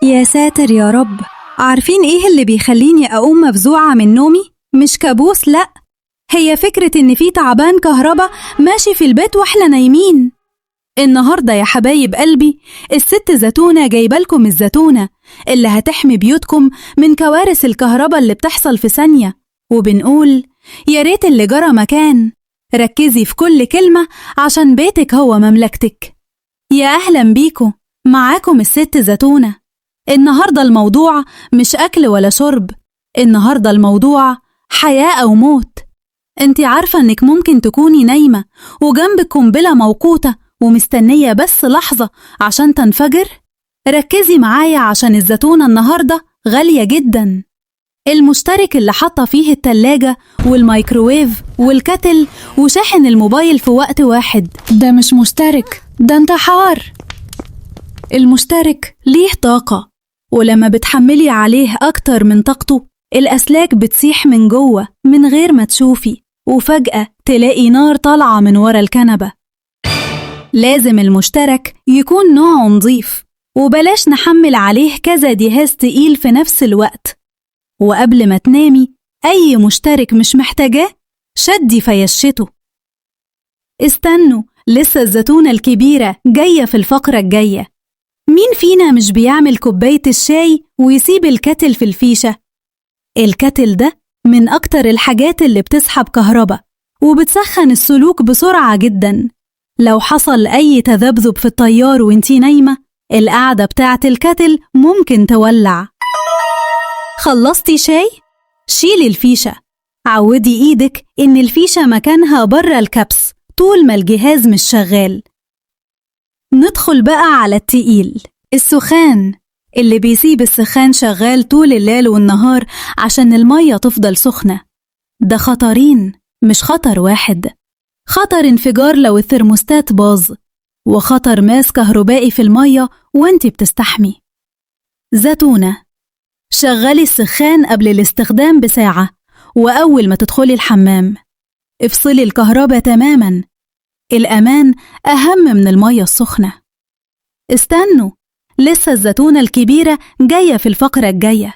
يا ساتر يا رب. عارفين ايه اللي بيخليني اقوم مفزوعة من نومي؟ مش كابوس، لأ، هي فكرة ان في تعبان كهربا ماشي في البيت واحنا نايمين. النهاردة يا حبايب قلبي الست زتونة جايبالكم الزتونة اللي هتحمي بيوتكم من كوارث الكهرباء اللي بتحصل في ثانية، وبنقول يا ريت اللي جرى مكان. ركزي في كل كلمة عشان بيتك هو مملكتك. يا أهلا بيكو، معاكم الست زتونة. النهاردة الموضوع مش أكل ولا شرب، النهاردة الموضوع حياة أو موت. انت عارفة انك ممكن تكوني نايمة وجنبك قنبلة موقوتة ومستنية بس لحظة عشان تنفجر؟ ركزي معايا عشان الزتونة النهاردة غالية جدا. المشترك اللي حاطة فيه التلاجة والميكروويف وال kettle وشاحن الموبايل في وقت واحد، ده مش مشترك، ده انتحار. المشترك ليه طاقة، ولما بتحملي عليه أكتر من طاقته الأسلاك بتسيح من جوه من غير ما تشوفي، وفجأة تلاقي نار طالعة من ورا الكنبة. لازم المشترك يكون نوعه نظيف، وبلاش نحمل عليه كذا جهاز تقيل في نفس الوقت. وقبل ما تنامي أي مشترك مش محتاجاه شدي فيشته. استنوا، لسه الزتونة الكبيرة جاية في الفقرة الجاية. مين فينا مش بيعمل كوباية الشاي ويسيب ال kettle في الفيشة؟ ال kettle ده من أكتر الحاجات اللي بتسحب كهرباء وبتسخن السلوك بسرعة جدا. لو حصل أي تذبذب في التيار وانتي نايمة، القعدة بتاعة ال kettle ممكن تولع. خلصتي شاي؟ شيلي الفيشة. عودي إيدك إن الفيشة مكانها بره الكبس طول ما الجهاز مش شغال. ندخل بقى على التقيل، السخان اللي بيسيب السخان شغال طول الليل والنهار عشان المية تفضل سخنة. ده خطرين مش خطر واحد. خطر انفجار لو الثرموستات باظ، وخطر ماس كهربائي في المية وانتي بتستحمي. زتونة، شغلي السخان قبل الاستخدام بساعة، وأول ما تدخلي الحمام افصلي الكهرباء تماما. الأمان أهم من المية السخنة. استنوا، لسه الزتونة الكبيرة جاية في الفقرة الجاية.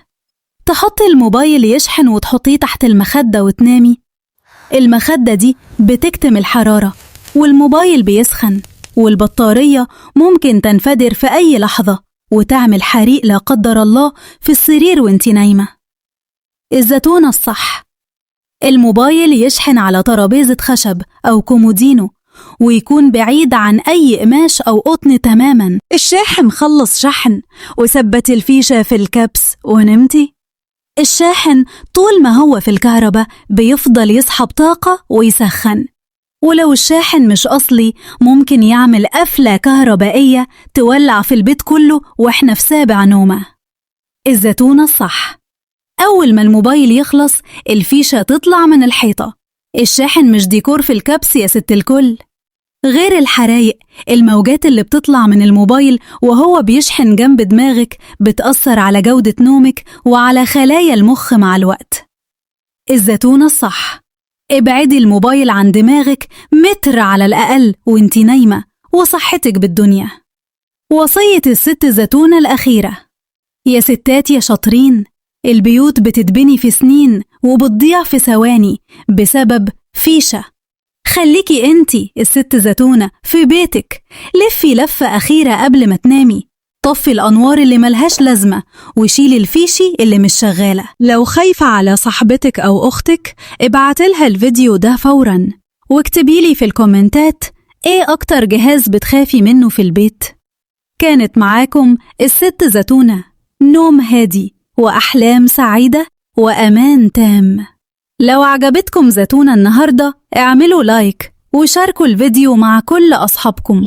تحطي الموبايل يشحن وتحطيه تحت المخدة وتنامي. المخدة دي بتكتم الحرارة والموبايل بيسخن، والبطارية ممكن تنفجر في أي لحظة وتعمل حريق لا قدر الله في السرير وانتي نايمة. الزتونة الصح، الموبايل يشحن على ترابيزة خشب أو كومودينو، ويكون بعيد عن أي قماش أو قطن تماما. الشاحن خلص شحن وثبت الفيشة في الكبس ونمتي. الشاحن طول ما هو في الكهرباء بيفضل يسحب طاقة ويسخن، ولو الشاحن مش أصلي ممكن يعمل قفلة كهربائية تولع في البيت كله وإحنا في سابع نومة. الزتونة الصح، أول ما الموبايل يخلص الفيشة تطلع من الحيطة. الشاحن مش ديكور في الكبس يا ست الكل. غير الحرايق، الموجات اللي بتطلع من الموبايل وهو بيشحن جنب دماغك بتأثر على جودة نومك وعلى خلايا المخ مع الوقت. الزتونة الصح، ابعدي الموبايل عن دماغك متر على الأقل وانتي نايمة، وصحتك بالدنيا. وصية الست زتونة الأخيرة، يا ستات يا شاطرين، البيوت بتتبني في سنين وبتضيع في ثواني بسبب فيشة. خليكي انتي الست زتونة في بيتك، لفي لفة أخيرة قبل ما تنامي، طفي الأنوار اللي ملهاش لازمة وشيلي الفيشي اللي مش شغالة. لو خايفة على صاحبتك أو أختك ابعتلها الفيديو ده فورا، واكتبيلي في الكومنتات ايه أكتر جهاز بتخافي منه في البيت. كانت معاكم الست زتونة، نوم هادي وأحلام سعيدة وأمان تام. لو عجبتكم زتونة النهاردة اعملوا like وشاركوا الفيديو مع كل أصحابكم.